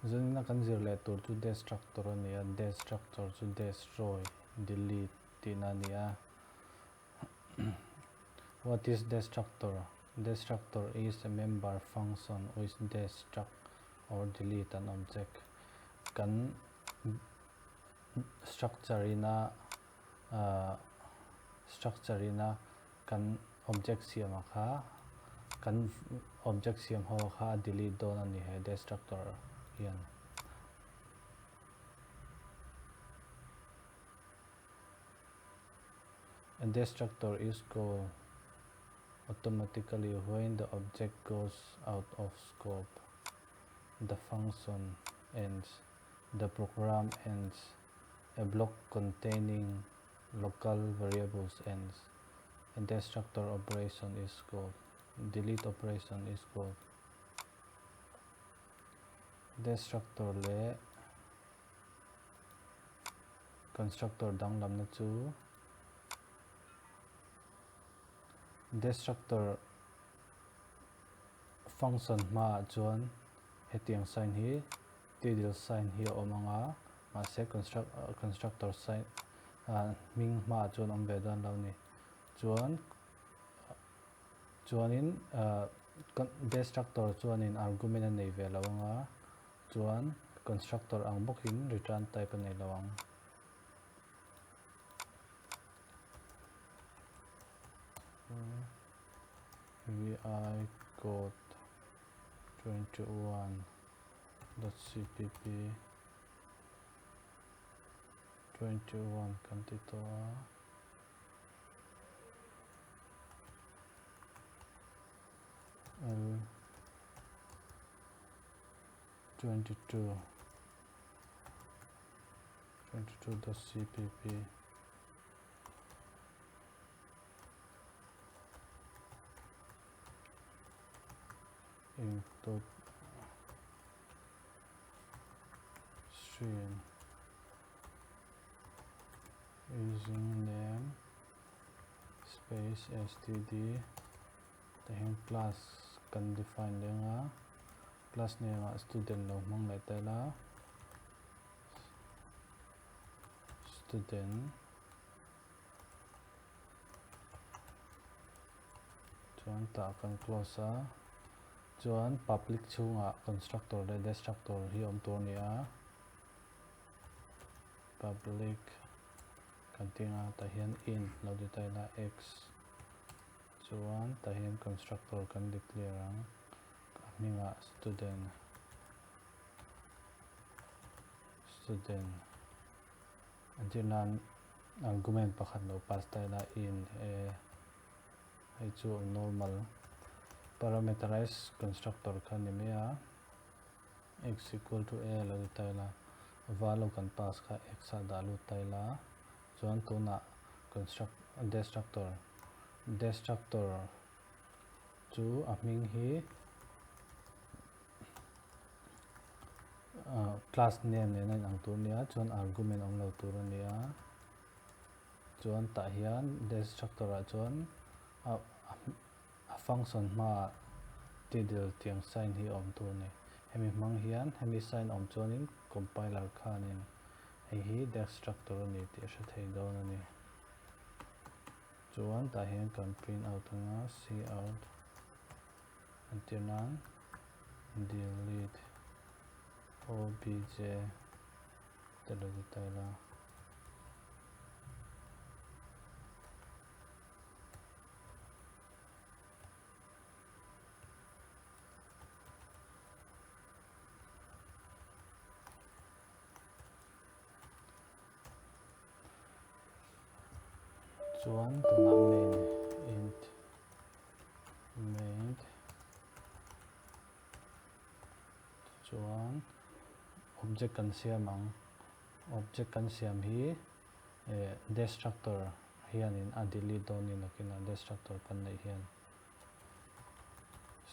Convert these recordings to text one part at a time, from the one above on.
Zanina kan zir leh tur chu destructor a ni a, destructor chu destroy, delete tihna a ni a. What is destructor? Destructor is a member function which destruct or delete an object. Kan structure ina structure ina kan object siam a kha kan object siam ho kha a delete dawn a ni he destructor hian. A destructor is called automatically when the object goes out of scope, the function ends, the program ends, a block containing local variables ends, a destructor operation is called, delete operation is called. Destructor leh constructor danglamna chu destructor function hmaah chuan hetiang sign hi tidil sign hi a awm ang a, mahse constructor sign hming hmaah chuan awm ve dawn lo a ni. Chuan chuanin destructor chuanin argument a nei ve lo ang a, chuan constructor ang bawkin return type a nei lo ang. Vi code 21 dot cpp 21 kan ti tawh a. L 22 22.cpp include stream using name space std tihian class kan define leng a class name ah student lo hmang leh tel a student chuan tah kan close a chuan public chhungah constructor leh destructor hi awm tur a ni a public kan tih ang a tah hian int lo ti ta ila x Chuan tah hian constructor kan declare ang, a hmingah student, student entir nan argument pakhat lo pass ta ila int a hei chu normal parameterized constructor kha ni mai a, x equal to a lo ti ta ila value kan pass kha x ah dah lut ta ila chuan tunah construct destructor destructor chu a hming hi class name nena inang tur a nia chuan argument awm lo tur a nia chuan tah hian destructor ah chuan a function hmaah tidil tiang sign hi a awm tur a ni. Hemi hmang hian hemi sign awm chuanin compiler khanin hei hi destructor a ni tih a hre thei dawn a ni. Chuan tah hian kan print out anga cout entir nan delete obj te lo ti ta ila. Chuan tunah main int main chuan object kan siam ang object kan siam hi eh destructor hianin a delete dawn ni nakin a destructor kan neih hian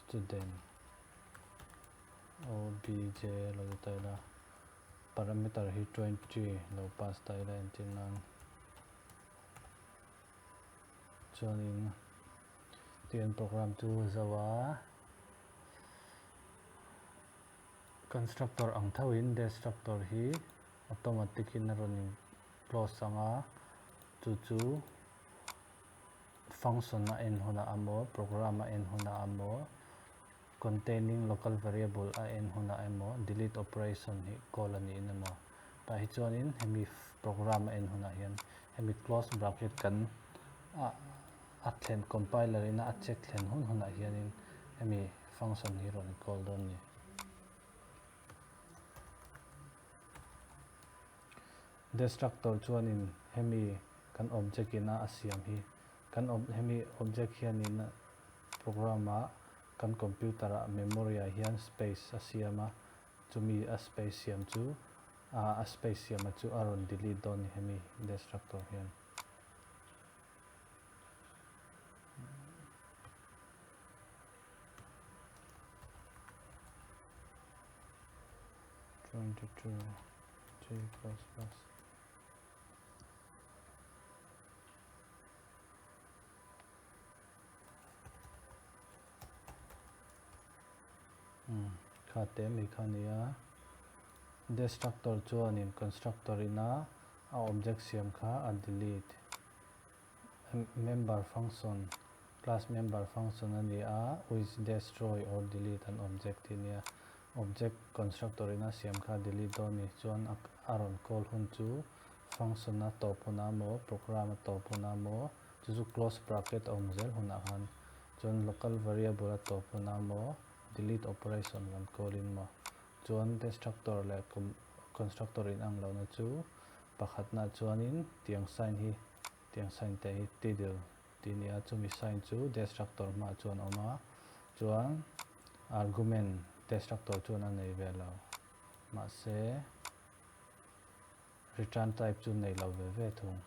student obj lo ti ta ila parameter hi 20 lo pass ta ila entir nan chuanin tian program chu zo a. Constructor ang thoin destructor hi automatic in a rawn in close ang a, chu chu function a en hunah emaw program a en hunah emaw containing local variable a en hunah emaw delete operation hi call a niin emaw tah hi chuanin hemi program a en hunah hian hemi close bracket kan a a thlen compiler ina a check thlen hun hunah hianin hemi function hi rawn call dawn a ni. Destructor chuanin hemi kan object ina a siam hi kan hemi object hianin program ah kan computer ah memory ah hian space a siam a, chumi a space siam chu a space siam a chu a rawn delete dawn a ni hemi destructor hian. 22 G plus plus. Kha te mai kha nia destructor chuanin constructor ina a object siam kha a delete member function class member function a ni a which destroy or delete an object tih a nia object constructor ina siam kha delete dawn a ni chuan a rawn call hun chu function a tawp hunah emaw program a tawp hunah emaw chu chu close bracket a awm zel hunah khan chuan local variable a tawp hunah emaw delete operation rawn call in maw chuan destructor leh constructor inang lohna chu pakhatna chuanin tiang sign hi tiang sign te hi tiddle tih a ni a chumi sign chu destructor hmaah chuan a awm a chuan argument destructor chuan a nei ve lo mahse return type chu nei lo ve ve thung.